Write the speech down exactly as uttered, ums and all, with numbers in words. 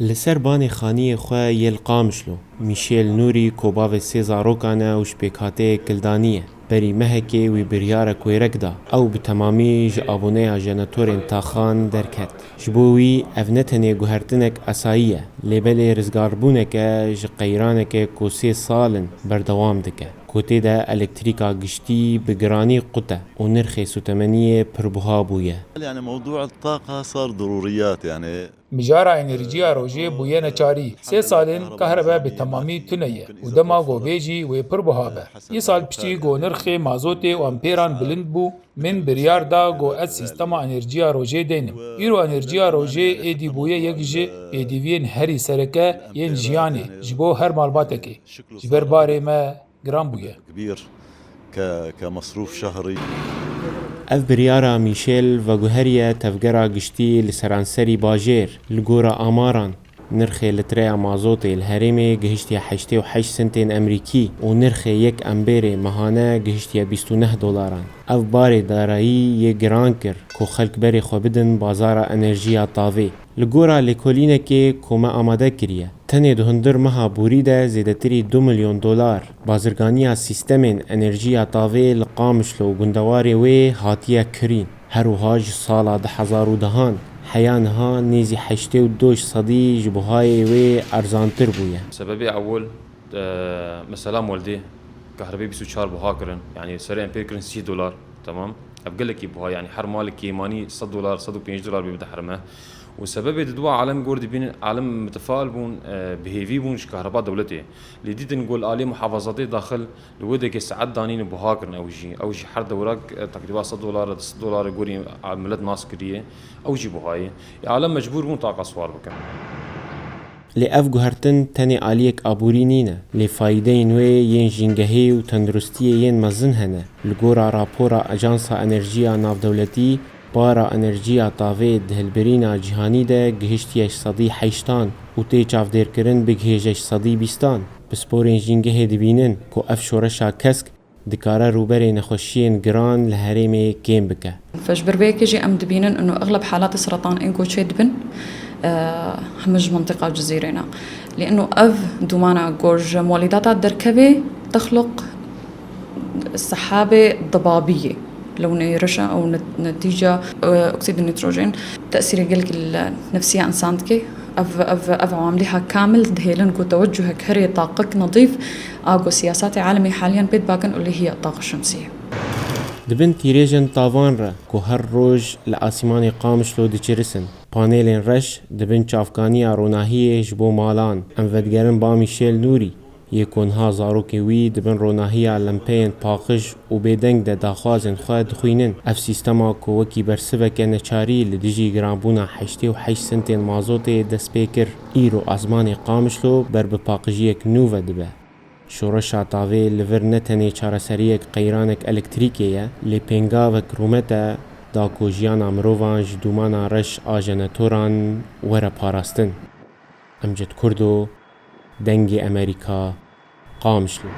Li ser banê xaniyê xwe yê li Qamişlo, Mîşêl Nûrî ku bavê sê zarokan e û ji pêkhateyê Kildanî ye, berî mehekê wî biryara kuêrek da. Ew bi temamî ji aboneya jenetorên taxan derket. Ji bo wî ev ne tenê guhertinek esayî ye, lê belê rizgarbûnek e ji qeyraneke ku sê sal in berdewam dike, ku tê de elektrîka giştî bi giranî qut e û nirxê sûtemeniyê pir buha bûye. يعني موضوع الطاقة صار ضروريات، يعني Mijara enerjiya rojê bûye neçarî. Sê sal in kahrebe bi temamî tune ye û dema ku bê jî wê pir buha be. Îsal piştî ku nirxê mazotê û ampêran bilind bû, min biryar da ku ez sîstema enerjiya rojê deynim. Îro enerjiya rojê êdî bûye yek ji pêdiviyên herî sereke yên jiyanê ji bo her malbatekê. Ji ber barê me giran bûye. كبير ك- كمصروف شهري. Ev biryara Mîşêl veguheriye tevgera giştî li seranserî bajêr. Li gora amaran, nirxê litreya mazotê li herêmê gihiştiye heştê û heşt sentên Emerîkî û nirxê yek emberê mehane gihiştiye bîst û neh dolaran. Ev barê darayî yê giran kir ku xelk berê xwe bidin bazara enerjiya tavê. Li gora lêkolînekê ku me amade kiriye, tenê di hundir meha borî de zêdetirî du milyon dolar bazirganiya sîstemên enerjiya tavê li Qamişlo û gundewarê wê hatiye kirîn. Her wiha ji sala du hezar û dehan heya niha nêzî heştê û du ji sedî ji buhayê wê erzantir bûye. Sebebê ewil, e, mesela moldê, kahrebê bîst û çar buha kirin. Yani serê em pê kirin sî dolar. Tamam. Ev gelekî buha, yani her malekî manî sed dolar, sed û pêncî dolar bê bide herime. Û sebebê di dua alem gor dibînin, alem mitifaal bûn, e, bi hêvî bûn ji kahreba dewletê. Lê dîtin ku li alî muhafazatê daxil li wê dekê saet danîn û buha kirin ew jî. Ew jî her dewrak, e, teqrîba sed dolar, du sed dolar gorî, e, milet nas kiriye. Ew jî buha ye. Ê alem mecbûr bûn taqa siwar bikin. Lê ev guhertin tenê aliyek aborî nîne, lê fayîdeyên wê yên jîngehê û tenduristiyê yên mezin hene. Li gora rapora Ajansa Enerjiya Navdewletî, para enerjiya tavê di hilbirîna cîhanî de gihiştiye ji sedî heştan û tê çavdêrkirin bigihêje ji sedî bîstan. Pisporên jîngehê dibînin ku ev şoreşa kesk dikare rûberê nexweşiyên giran li herêmê kêm bike. Ji ber vê yekê jî em dibînin ino exleb halatê seretan ên ku çê dibin, e, heme ji mintiqa Cizîrê ne. Lê ino ev dûmana ku ji molîdata derkevê texluq sehabê dibabiyê. Lewnê reşa ew net-, netîca, e, oksîdê nîtrojen tesîrê gelkî li nefsiya însan dike. Ev, ev, ev ewamlîha kamil dihêlin ku teweccuhek herê taqiq nedîf a ku siyasatê alemî haliyan pê dibakin û lê hiya taqa şemsî ye. Di bin tîrêjên tavan re ku her roj li asîmanê Qamişlo diçirisin, panelên reş di bin çavkaniya ronahiyê ji bo malan. Em vedigerin ba Mîşêl Nûrî, yê ku niha zarokê wî di bin ronahiya lempeyên paqij û bêdeng de daxwazên xwe dixwînin. Ev sîstema ku wekî bersiveke neçarî li dijî giranbûna heştê û heşt sentên mazotê dest pê kir, îro ezmanê Qamişlo ber bi paqijiyek nû ve dibe. Şoreşa tavê li vir ne tenê çareseriyek qeyranek elektrîkê ye, lê pêngavek rûmet e da ku jiyana mirovan ji dûmana reş a jenetoran were parastin. Emcet Kurdo, Dengê Emerîka, Qamişlo.